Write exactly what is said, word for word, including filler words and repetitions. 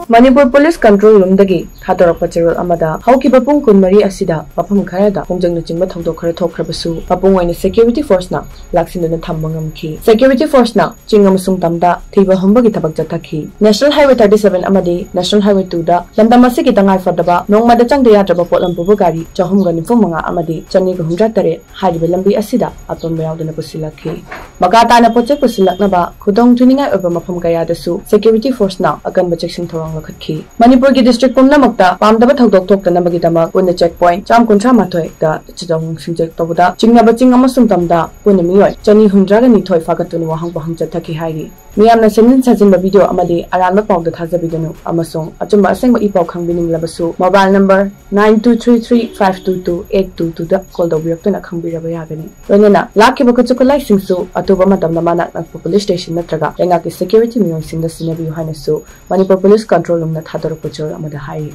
Manipur police control ꯔꯨꯝꯗꯒꯤ ꯊꯥꯗꯣꯔꯛꯄ ꯆꯦꯔꯣꯜ ꯑꯃꯗ, ꯍꯧꯈꯤꯕ ꯄꯨꯡ ꯀꯨꯟꯃꯔꯤ ꯑꯁꯤꯗ ꯃꯐꯝ ꯈꯔꯗ ꯈꯣꯡꯖꯪꯅꯆꯤꯡꯕ ꯊꯧꯗꯣꯛ ꯈꯔ ꯊꯣꯛꯈ꯭ꯔꯕꯁꯨ, ꯃꯄꯨꯡ ꯑꯣꯏꯅ ꯁꯦꯀ꯭ꯌꯨꯔꯤꯇꯤ ꯐꯣꯔꯁꯅ ꯂꯥꯛꯁꯤꯟꯗꯨꯅ ꯊꯝꯕ ꯉꯝꯈꯤ꯫ ꯁꯦꯀ꯭ꯌꯨꯔꯤꯇꯤ ꯐꯣꯔꯁꯅ ꯆꯤꯡ ꯑꯃꯁꯨꯡ ꯇꯝꯗ ꯊꯤꯕ ꯍꯨꯝꯕꯒꯤ ꯊꯕꯛ ꯆꯠꯊꯈꯤ꯫ National Highway thirty seven ꯑꯃꯗꯤ National Highway two ꯗ ꯂꯝꯗꯝ ꯑꯁꯤꯒꯤ ꯇꯉꯥꯏ ꯐꯗꯕ ꯅꯣꯡꯃꯗ ꯆꯪꯗ ꯌꯥꯗ꯭ꯔꯕ ꯄꯣꯠꯂꯝ ꯄꯨꯕ ꯒꯥꯔꯤ ꯆꯍꯨꯝꯒ ꯅꯤꯐꯨ ꯃꯉꯥ ꯑꯃꯗꯤ ꯆꯅꯤꯒ ꯍꯨꯝꯗ꯭ꯔꯥ ꯇꯔꯦꯠ ꯍꯥꯏꯔꯤꯕ ꯂꯝꯕꯤ ꯑꯁꯤꯗ ꯑꯄꯟꯕ ꯌꯥꯎꯗꯅ ꯄꯨꯁꯤꯜꯂꯛꯈꯤ꯫ ꯃꯈꯥ ꯇꯥꯅ ꯄꯣꯠ ꯆꯩ ꯄꯨꯁꯤꯜꯂꯛꯅꯕ ꯈꯨꯗꯣꯡ ꯊꯤꯅꯤꯡꯉꯥꯏ ꯑꯣꯏꯕ ꯃꯐꯝ ꯀꯌꯥꯗꯁꯨ ꯁꯦꯀ꯭ꯌꯨꯔꯤꯇꯤ ꯐꯣꯔꯁꯅ ꯑꯀꯟꯕ ꯆꯦꯛꯁꯤꯟ ꯊꯧꯔꯥꯡ ꯂꯧꯈꯠꯈꯤ꯫ ꯃꯅꯤꯄꯨꯔꯒꯤ ꯗꯤꯁꯇ꯭ꯔꯤꯛ ꯄꯨꯝꯅꯃꯛꯇ ꯄꯥꯝꯗꯕ ꯊꯧꯗꯣꯛ ꯊꯣꯛꯇꯅꯕꯒꯤꯗꯃꯛ ꯄꯨꯟꯅ ꯆꯦꯛ ꯄꯣꯏꯟꯠ ꯆꯥꯝ ꯀꯨꯟꯊ꯭ꯔꯥ ꯃꯥꯊꯣꯏꯗ ꯆꯤꯊꯍꯣꯡ ꯁꯤꯡꯖꯦꯛ ꯇꯧꯕꯗ ꯆꯤꯡꯅꯕ ꯆꯤꯡ ꯑꯃꯁꯨꯡ ꯇꯝꯗ ꯄꯨꯟꯅ ꯃꯤꯑꯣꯏ ꯆꯅꯤ ꯍꯨꯝꯗ꯭ꯔꯥꯒ ꯅꯤꯊꯣꯏ ꯐꯥꯒꯠꯇꯨꯅ ꯋꯥꯍꯪ ꯄꯥꯎꯍꯪ ꯆꯠꯊꯈꯤ ꯍꯥꯏꯔꯤ꯫ ꯃꯤꯌꯥꯝꯅ ꯁꯦꯝꯖꯤꯟ ꯁꯥꯖꯤꯟꯕ ꯚꯤꯗꯤꯑꯣ ꯑꯃꯗꯤ ꯑꯔꯥꯟꯕ ꯄꯥꯎꯗ ꯊꯥꯖꯕꯤꯒꯅꯨ ꯑꯃꯁꯨꯡ ꯑꯆꯨꯝꯕ ꯑꯁꯦꯡꯕ ꯏ ꯄꯥꯎ ꯈꯪꯕꯤꯅꯤꯡꯂꯕꯁꯨ mobile number nine two three three five two two eight two two ꯗ ꯀꯣꯜ ꯇꯧꯕꯤꯔꯛꯇꯨꯅ ꯈꯪꯕꯤꯔꯕ ꯌꯥꯒꯅꯤ꯫ ꯂꯣꯏꯅꯅ ꯂꯥꯛꯈꯤꯕ ꯈꯨꯠꯁꯨ ꯈꯨꯠꯂꯥꯏꯁꯤꯡꯁꯨ ꯑꯊꯨꯕ ꯃꯇꯝꯗ ꯃꯅꯥꯛ ꯅꯛꯄ ꯄꯨꯂꯤꯁ ꯁ꯭ꯇꯦꯁꯟ ꯅꯠꯇ꯭ꯔꯒ ꯂꯩꯉꯥꯛꯀꯤ ꯁꯦꯀ꯭ꯌꯨꯔꯤꯇꯤ ꯃꯤꯑꯣꯏꯁꯤꯡꯗ ꯁꯤꯟꯅꯕꯤꯌꯨ ꯍꯥꯏꯅꯁꯨ ꯃꯅꯤꯄꯨꯔ ꯄꯨꯂꯤꯁ ꯀꯟꯇ꯭ꯔꯣꯜ ꯔꯨꯝꯅ ꯊꯥꯗꯣꯔꯛꯄ ꯆꯦꯔꯣꯜ ꯑꯃꯗ ꯍꯥꯏꯔꯤ꯫